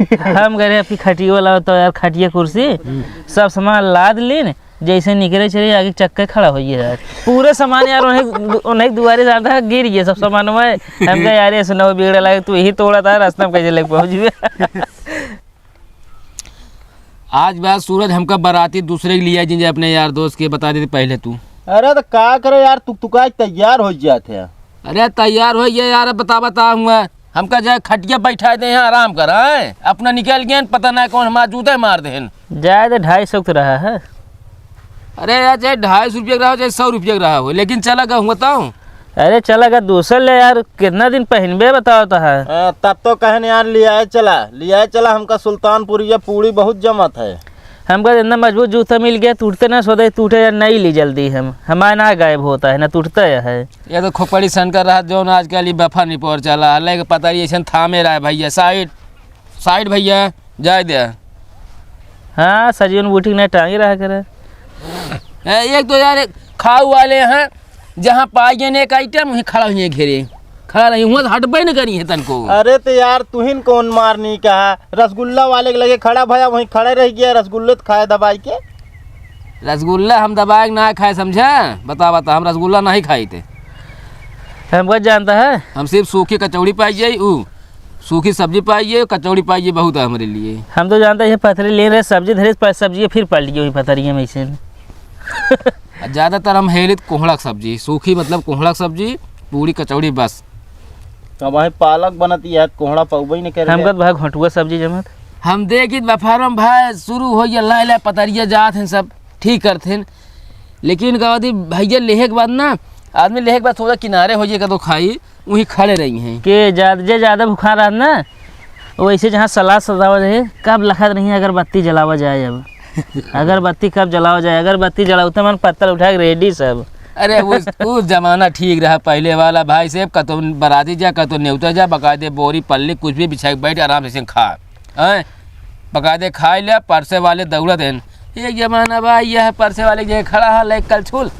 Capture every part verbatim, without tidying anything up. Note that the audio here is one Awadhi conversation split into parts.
हम गए रहे आपकी खटिया वाला, तो यार खटिया कुर्सी, हम्म। सब सामान लाद लीन, जैसे निकरे चले आगे चक्के खड़ा हो गया यार। पूरे सामान यार उन्हें, उन्हें दुआरे जाता है, गिर गया सब सामान में। हम कहे, "यार, ऐसे ना हो, बिगड़े लागे, तू यही तोड़ा था, रास्ता में कैसे लेके पहुँच गया?" आज बाद सूरज हमका बाराती दूसरे के लिए जिन अपने यार दोस्त के बता देते पहले तू। अरे तो का करे यार, तुकतुका के तैयार हो जात है। अरे तैयार हो गया यार, अब बता, बता हुआ हमका जाए खटिया बैठा दे, यहाँ आराम कर, हैं? अपना निकल गए, पता ना कौन हमारा जूता मार देहन। जाए दे, ढाई सौ के तो रहा है। अरे यार, चाहे ढाई सौ रुपया के रहा हो, चाहे सौ रुपया के रहा हो, लेकिन चला गा हुआ तो। अरे चला गा दूसर ले यार, कितना दिन पहनबे बताओ तो है। हाँ, तब तो कहन यार लियाए चला, लियाए चला, हमका सुल्तानपुरिया पूड़ी बहुत जमत है। हमका इतना मजबूत जूता मिल गया, टूटते ना सोते, टूटे या नहीं ली जल्दी हम, हमारे ना गायब होता है, ना टूटता है। ये तो खोपड़ी सनकर रहा, जौन आजकल ई बफा निपोर चला, लेके पता नहीं ऐसन थामे रहा है भैया, साइड, साइड भैया, जाए दे। हाँ, सजीवन बूटी के नहीं टांगी रहा करे। ए, एक तो यार, एक खाऊ वाले हैं, जहाँ पाइए ने एक आइटम, वहीं खड़ा हुए घेरे। खड़ा रही, हुआ हटबे न करी है तनको। अरे तो यार, तुहिन कौन मारनी कहा? रसगुल्ला वाले के लगे खड़ा भया, वहीं खड़े रह गया, रसगुल्ले तो खाए दबाई के। रसगुल्ला हम दबाए के ना खाए, समझा? बता, बता, हम रसगुल्ला नहीं खाई थे। हम बस जानता है। हम सिर्फ सूखी कचौड़ी पाई जाई, ऊ सूखी सब्जी पाई जाई, कचौड़ी पाई जाई, बहुत है हमारे लिए। हम तो जानता है, ये पथरी ले रहे, सब्जी धरे, पर सब्जी फिर पलट गई वही पथरिया में से। आ, ज्यादातर हम हेलित कोहड़ा के सब्जी, सूखी मतलब कोहड़ा के सब्जी, पूरी कचौड़ी बस। अब वही पालक बनत, ये कोहड़ा पौबे न करे। हमका तो भाई घोटुआ सब्जी जमत। हम देखित बफारम भाई शुरू हो गया, लाए लाए पतरिया जात हैं सब, ठीक करत हैं। लेकिन का होती भैया लेहे के बाद ना, आदमी लेहे के बाद थोड़ा किनारे हो जाए का तो खाई, वहीं खड़े रही हैं। के ज्यादा, जे ज्यादा भुखा रहत ना, वैसे जहाँ सलाद सजावा रहे, कब लखत रही अगरबत्ती जलावा जाए अब। अगरबत्ती कब जलावा जाए, अगरबत्ती जलावते मन पत्तल उठा के रेडी सब। अरे, वो, वो जमाना ठीक रहा पहले वाला भाई साहब, कतो बराती जा, कतो नेवता जा, बकायदे बोरी पल्ली कुछ भी बिछा के बैठ आराम से खा, हैं? बकायदे खाए ले, परसे वाले दौड़त हैं। एक जमाना बा, यह परसे वाले के जगह खड़ा है, ले कलछुल,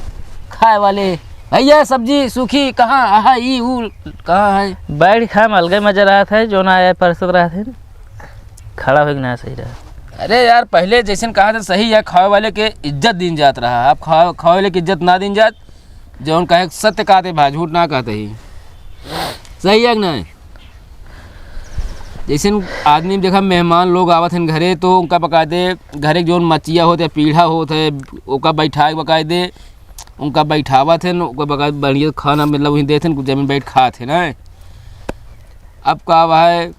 खाए वाले, "भैया, सब्जी सूखी कहाँ? आहा, ई, ऊ, कहाँ है?" बैठ खाए में अलगे मजा रहत है, जो ना आए परसत रहत है, खड़ा होइक ना सही रहा। अरे यार, पहले जैसन कहा था सही है, खावे वाले के इज्जत दीन जात रहा, अब खावे, खावे वाले के इज्जत ना दीन जात। जौन कहे सत्य कहते भाई, झूठ ना कहते ही। सही है कि नहीं? जैसे आदमी देखा, मेहमान लोग आवत हैं घरे, तो उनका बकायदे घरे के जौन मचिया होत है, पीढ़ा होत है, ओका बैठा के बकायदे उनका बैठावत हैं, ओका बकायदे बढ़िया खाना मतलब वहीं देत हैं, जमीन बैठ खात हैं ना। अब का हुआ है,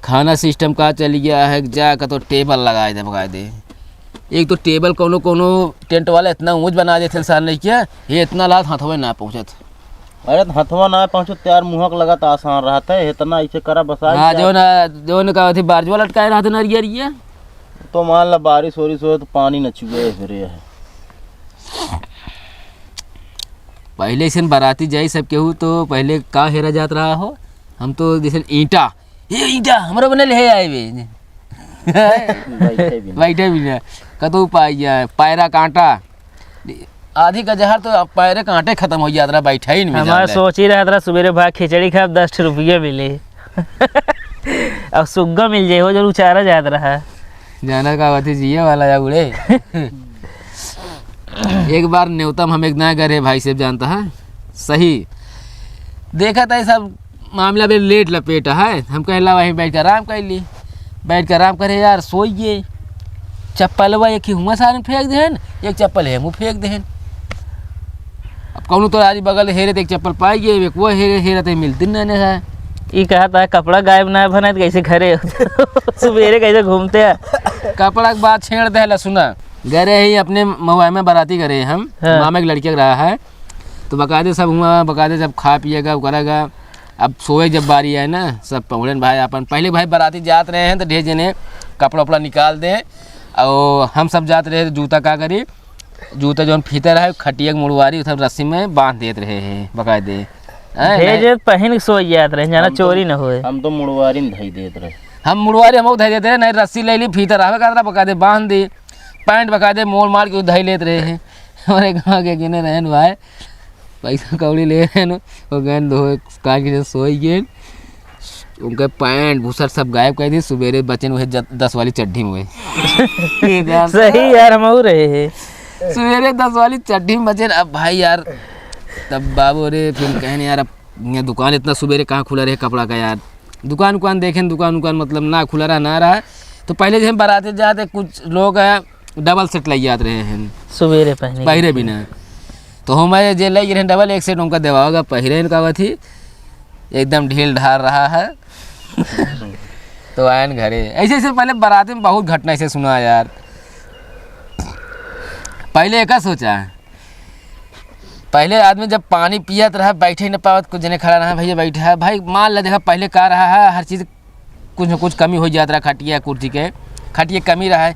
खाना सिस्टम का चल गया है, जा का तो टेबल लगाए दे, बकायदे। एक तो टेबल कोनो कोनो टेंट वाला इतना ऊंच बना देते हैं, सार नहीं क्या, ये इतना लात हाथवे ना पहुँचत। अरे तो हथवा ना पहुँचो, तैयार मुहक लगा तो आसान रहता है, इतना ऐसे करा बस आ हाँ, गया। जो ना, जो ना का अथी बारजवा लटकाए रहते ना, अरिया, अरिया। तो मान ला बारिश ओरिश हो तो पानी न चुए फिर ये है। पहले से बाराती जाई सब केहू, तो पहले का हेरा जात रहा हो, हम तो जैसे ईंटा, "ये ईंटा हमरो बने ले आए बे।" बैठे भी ना। बैठे भी ना। कतौ पाई जाए, पैरा कांटा। आधी का जहर तो पैरे कांटे खत्म हो जात रहा, बैठे ही नहीं हमारा जाते। सोच ही रहत रहा, सुबेरे भाग खिचड़ी खाब, दस ठो रुपये मिले। अब सुग्गा मिल जाए, हो जो उचारा जात रहा। जाना का बात है, जिए वाला या उड़े। एक बार न्योतम हम एक ना गए रहे भाई साहब, जानता है, सही देखा था ये सब मामला भी लेट लपेटा है। हम कहे ला वहीं बैठ के आराम कर ली, बैठ के आराम करे यार, सोइए। चप्पलवा एक ही हुआ सारे फेंक देहन, एक चप्पल है मुँह फेंक देहन। अब कौनो तो आदमी बगल हेरे तो एक चप्पल पाई गए, एक वो हेरे, हेरे तो मिलते नहीं है। ई कहा था कपड़ा गायब ना बना तो कैसे घरे होते? सुबेरे कैसे घूमते हैं? कपड़ा के बात छेड़ दे ला, सुना। गए रहे ही अपने महुआ में बाराती गए रहे हम, हाँ। मामा के लड़के का रहा है, तो बकायदे सब हुआ, बकायदे जब खा पिएगा, वो करेगा। अब सोए जब बारी है ना, सब पहुड़न भाई अपन, पहले भाई बाराती जात रहे हैं तो ढेर जने कपड़ा उपड़ा निकाल दें, और हम सब जात रहे तो जूता का करी, जूता जौन फीता रहे, खटिया के मुड़वारी, उधर रस्सी में बांध देत रहे हैं बकायदे। हैं, ढेर नहीं। जने पहन के सो जात रहे, जाना हम तो, चोरी न होए। हम तो मुड़वारी में धई देत रहे। हम मुड़वारी हम धई देत रहे, नहीं रस्सी ले ली, फीता रहबे करत रहा, बकायदे बांध दी, पैंट बकायदे मोड़ मार के धई लेत रहे हैं। हमारे गाँव के गिने रहन भाई, पैसा कौड़ी ले रहन, वो गए धोए, काज के सोई गए। उनके पैंट, बुसट सब गायब कर दी। सुबेरे बचेन वही ज-, दस वाली चड्ढी में। सही यार, हमहू रहे हैं। सुबेरे दस वाली चड्ढी में बचेन। अब भाई यार, तब बाबू रे फिर कहेन, "यार, अब ये दुकान इतना सुबेरे कहाँ खुला रहे कपड़ा का यार?" दुकान उकान देखेन, दुकान उकान मतलब ना खुला रहा, ना रहा। तो पहले जब हम बराते जाते, कुछ लोग हैं, डबल सेट लइ जात रहे हैं। सुबेरे पहने के। पहिरे बिना। तो हम आए जे लइ रहे डबल एक सेट, उनका देवागा पहिरे, इनका अवथी एकदम ढील ढार रहा है। तो आयन घरे। ऐसे, ऐसे पहले बराती में बहुत घटना ऐसे सुना यार। पहले एका सोचा, पहले आदमी जब पानी पियत रहा, बैठे न पावत, कुछ जने खड़ा रहा, "भैया बैठा है।" भाई मान ला, देखा पहले का रहा है, हर चीज कुछ न कुछ कमी होइ जात रहा, खटिया कुर्सी के, खटिया कमी रहा है।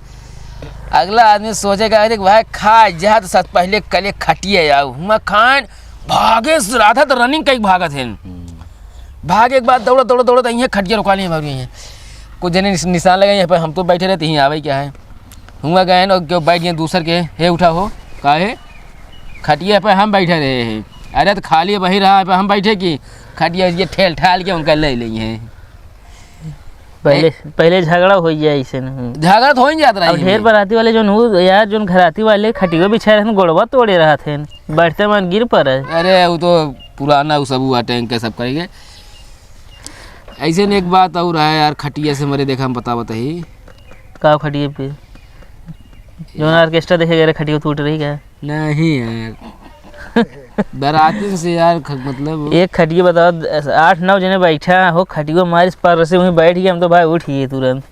अगला आदमी सोचेगा, "अरे भाई, खा जा तो सत पहले कले खटिया आओ, हुआ खान।" भागे से रहा था तो रनिंग कई भागत हैं। हम्म। भागे के बाद दौड़त, दौड़त, दौड़त, यहीं खटिया रुका लिए भाग गई हैं। कुछ जने निस-, निशान लगे, "यहाँ पर हम तो बैठे रहते, यहीं आवे क्या है?" हुआ गए और क्यों बैठ गए दूसर के, "हे उठा हो, का है?" "खटिया पे हम बैठे रहे हैं।" "अरे तो खाली वही रहा है, पे हम बैठे की?" खटिया ये ठेल ठाल के उनका ले ली हैं। पहले, ए- पहले झगड़ा होइ जाए ऐसे न। झगड़ा तो हो ही जात रहा अब है ढेर इनमें। बराती वाले जोन हु-, यार जोन घराती वाले खटियो बिछाए रहन, गोड़वा तोड़े रहत हैं, बैठते मन गिर पड़े। अरे वो तो पुराना वो सब हुआ टैंक के सब करेंगे। ऐसे न एक बात और है यार, खटिया से मरे देखा हम बतावत ही। का खटिए पे? जोन ऑर्केस्ट्रा देखे गए रहे, खटियो टूट रही क्या? नहीं यार। बरातिन से यार, ख-, मतलब एक खटिया बताओ, द-, आठ नौ जने बैठा हो, खटियो मारिस पर से वहीं बैठ गए, हम तो भाई उठ गए तुरंत।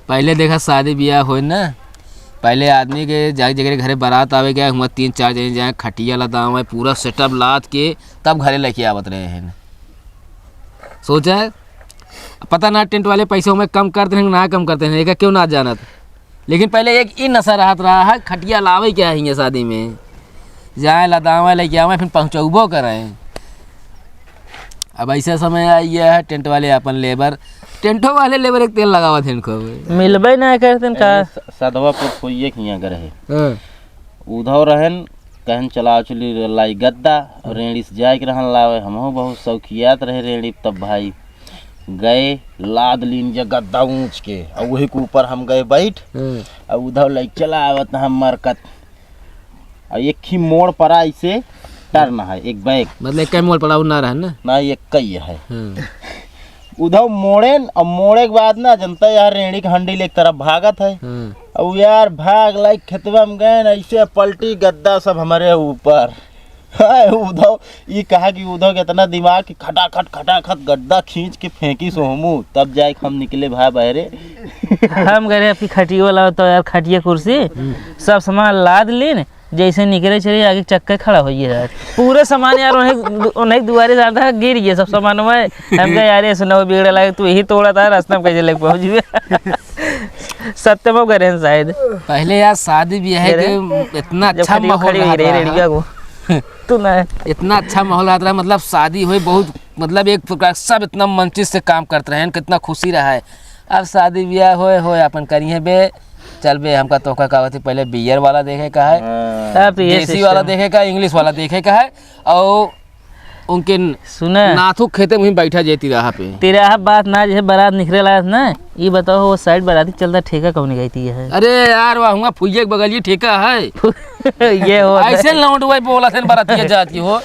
पहले देखा शादी ब्याह होए ना, पहले आदमी के जा-, जगह घरे बारात आवे के, हुआ तीन चार जने जाए, खटिया लदावे, पूरा सेटअप लाद के तब घरे लेके आवत रहे हैं। सोचा है, पता ना टेंट वाले पैसों में कम करते हैं ना कम करते हैं, एका क्यों ना जानत। लेकिन पहले एक ई नशा रहत रहा है, खटिया लावे क्या है ये शादी में, जाए लदावे लेके आवे, फिर पहुँचबो करें। अब ऐसा समय आ गया है, टेंट वाले अपन लेबर, टेंटो वाले लेबर एक तेल लगावत हैं खूब। मिलबे ना करते हैं का? ए, स-, सधवा पर कोई एक हियाँ घर है। हाँ। उधव रहन, कहन चला चली लाई गद्दा, और रेंड़ी से जाए के रहन लावे। हमहू बहुत शौकियात रहे रेंड़ी, तब भाई गए, लाद लीन जे गद्दा ऊँच के, और वही के ऊपर हम गए बैठ, हम्म। और उधर ले चला आवत हम मरकत, और एक ही मोड़ पर ऐसे टर्न है, एक बैक। मतलब एक मोड़ पड़ा ना रहा ना? ना, एक कई है। हम्म। उधर मोड़ेन, और मोड़े के बाद ना, जनता यार रेंड़ी के हंडिल एक तरफ भागत है। हम्म। और यार भाग लाइक खेतवा में गए ना, ऐसे पलटी गद्दा सब हमारे ऊपर। हाय, उधव, ई कहा कि उधव के इतना दिमाग कि खटाखट, खटाखट गद्दा खींच के फेंकी सोहमू, तब जाए के हम निकले भाई बहरे। हम कह रहे, "आपकी खटियो लाओ तो यार, खटिया कुर्सी, हम्म। सब सामान लाद लीन, जैसे निकले चले, आगे चक्कर खड़ा हो गया यार।" पूरे सामान यार, उन्हें, उन्हें दुआरे जाता है, गिर गया सब सामान में। हम कहे, "यार, ये सुनाओ, बिगड़े लागे, तू यही तोड़ा था, रास्ता में कैसे लेके पहुँच गया?" सत्य में करे हैं शायद। पहले यार शादी ब्याह के इतना अच्छा माहौल रहत रहा। तू ना। इतना अच्छा माहौल रहत रहा, मतलब शादी होए बहुत, मतलब एक प्रकार सब इतना मंचित से काम करत रहे हैं, कितना खुशी रहा है। अब शादी ब्याह होए, होए अपन करिए बे, चल बे, हमका तोहका का होती, पहले बियर वाला देखे का है, हाँ। अब तो ये देसी वाला देखे का, इंग्लिश वाला देखे का है, और उनके न-, सुना। नाथू खेते में ही बैठा जाए तिराहा पे। तिराहा बात ना, जैसे बारात निकले लागत ना, ये बताओ, वो साइड बाराती चलता ठेका कौन गई है? अरे यार, वहाँ हुआ फुइये के बगल ये ठेका है। ये हो ऐसे लौंड वही बोला थे बारातिया जात की हो।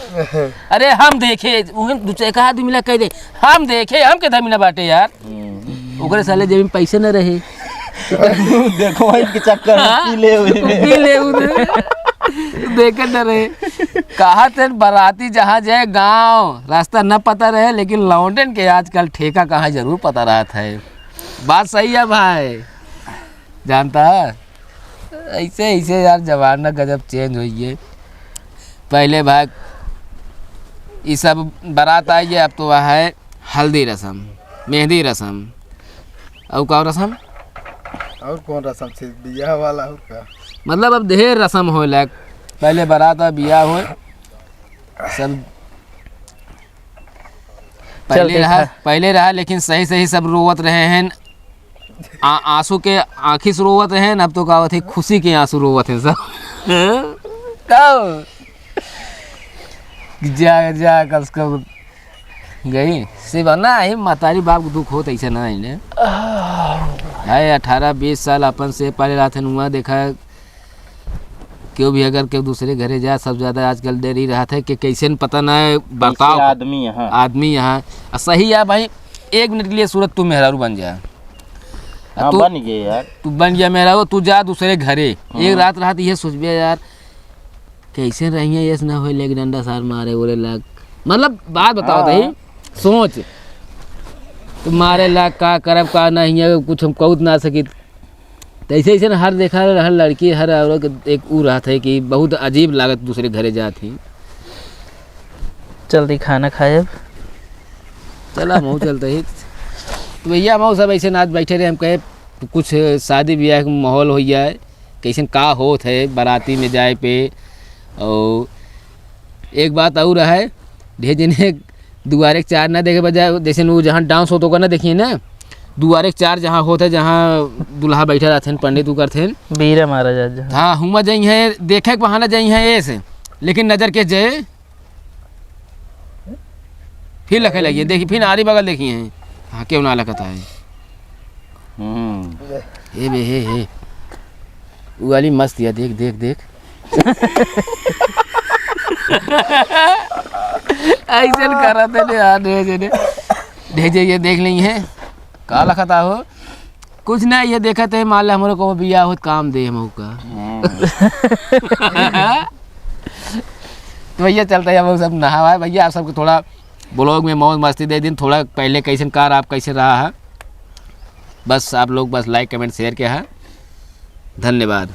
अरे हम देखे, उन्हें दू चार, एक आदमी मिला कह दे, "हम देखे, हम के धमिना बाटे यार।" हम्म। ओकरे साले जेब में पैसे न रहे। देखो, वही के चक्कर में हाँ? पी ले उधर। पी ले उधर। देखे न रहे। कहा थे बाराती जहाँ जाए गाँव, रास्ता न पता रहे, लेकिन लौंडन के आजकल ठेका कहाँ जरूर पता रहत है। बात सही है भाई, जानता है? ऐसे, ऐसे यार जमाना गजब चेंज होइए। पहले भाई ये सब बारात आई है, अब तो वह है हल्दी रसम, मेहंदी रसम, और का रसम? और कौन रसम से? बियाह वाला और का? मतलब अब ढेर रसम होए लायक। पहले बारात और बियाह होए, सब चल पहले ठीक रहा, है। पहले रहा, लेकिन सही सही सब रोवत रहे हैं। आ-, आंसू के आँखी से रोवत हैं, अब तो का होत है, खुशी के आंसू रोवत हैं सब। का हो? जा, जा, कम से कम गई। से बना है, मतारी बाप को दुख होत, ऐसे ना है ने। आह। है, अठारह बीस साल अपन से पाले रहत हन, हुआ देखा, केहू भी अगर केहू दूसरे घरे जा, सब ज्यादा आजकल डर ही रहत है कि कैसे न पता ना है बर्ताव कैसे आदमी यहाँ। आदमी यहाँ। आ सही है भाई, एक मिनट के लिए सूरत तू मेहरारू बन जा। आ हाँ, तू, बन गए यार। तू बन गया मेहरारू, तू जा दूसरे घरे। हम्म। एक रात रहत ये सोचबे यार, कैसे रहिए, ये ना होए, लेके डंडा सार मारे, ओरे लाग। मतलब, बात बताओ हाँ। तही, सोच। तो मारे लाग, का करब, का नहीं है, कुछ हम कहूत ना सकित। तो ऐसे, ऐसे ना हर देखा, हर लड़की, हर औरत के एक ऊ रहत है कि बहुत अजीब लागत दूसरे घरे जात ही। जल्दी खाना खाए अब। चला, हमहू चलते ही। तो भैया, हमहू सब ऐसे ना आज बैठे रहे, हम कहे, कुछ शादी ब्याह के माहौल हो जाए, कैसन का होत है बाराती में जाए पे। और एक बात और है, ढेर जने दुआरे के चार ना देखे बजाय, जैसे वो जहाँ डांस होत होगा ना, देखिए ना, दुआरे के चार जहाँ होत है, जहाँ दूल्हा बैठे रहते हैं, पंडित उ करते हैं। बीरा मारा जात जहाँ। हाँ, हुआ जाई है, देखे के बहाना जाई है ऐसे, लेकिन नजर के जय फिर लखे लगी, देखी, फिर आरी बगल देखी हैं। हाँ, क्यों ना लखत है? हम्म। हे बे, हे, हे। उ वाली मस्त है, देख, देख, देख। ऐसन करत है ने, हाँ, ढेर जने। ढेर जने ये देख लेई है। का लखत हो? कुछ ना, ये देखत है, मान ले हमरो को बियाह होत, काम दे हमहू का। हम्म। तो भैया चलते हैं, हम लोग सब नहावा है। भैया आप सबको थोड़ा vlog में मौज मस्ती दे दिन, थोड़ा पहले कैसन कार आप कैसे रहा है, बस आप लोग बस like comment share किया है। धन्यवाद।